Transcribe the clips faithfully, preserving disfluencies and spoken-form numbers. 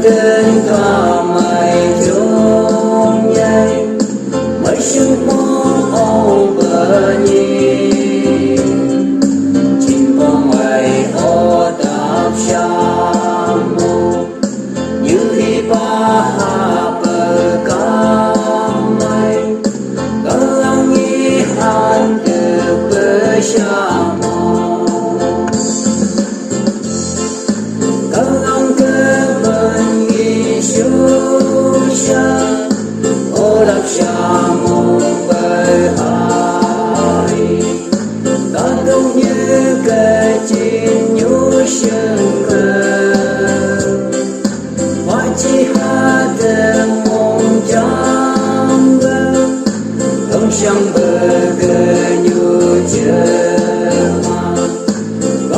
Dơn ka mai jong nyai, mai shong mong ong bơni. Jin bong mai o dap sha mong. Ñu hi ba ha bơh ka mai. Kơlang i han tơ bơh sha mong. Kơlang kơ bơni shu sha, o dap sha mong bơh ai. Ka dong yơ kơ jin ñu sheng kơ. Wa chi ha tơ mong jang bơh, ong shang bơh kơ ñu jơ ma.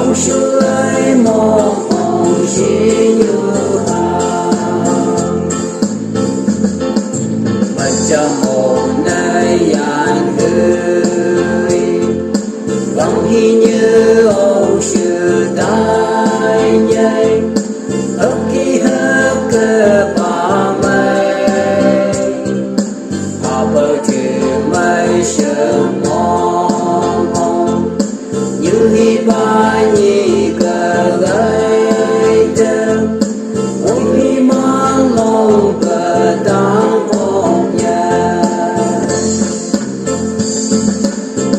Ong shu lai mong ong shi ñu ha. Bơh cha mong nai yan hui. Ong hi ñu ong shu tai nyai. Ong ki ha kơ ba mai. Ba bơh tơ mai shong mong ong. Ñu hi ba ni kơ lai tơ. Ong hi ma long bơh tang ong ya.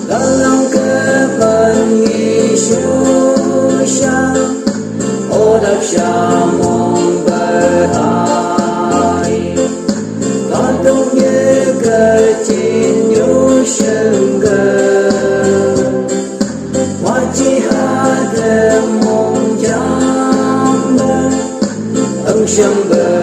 Kơlang kơ bơni shu sha, o dap sha mong bơh ai. Ka dong yơ kơ jin ñu sheng kơ. Wa chi ha tơ mong jang bơh, ong shang bơh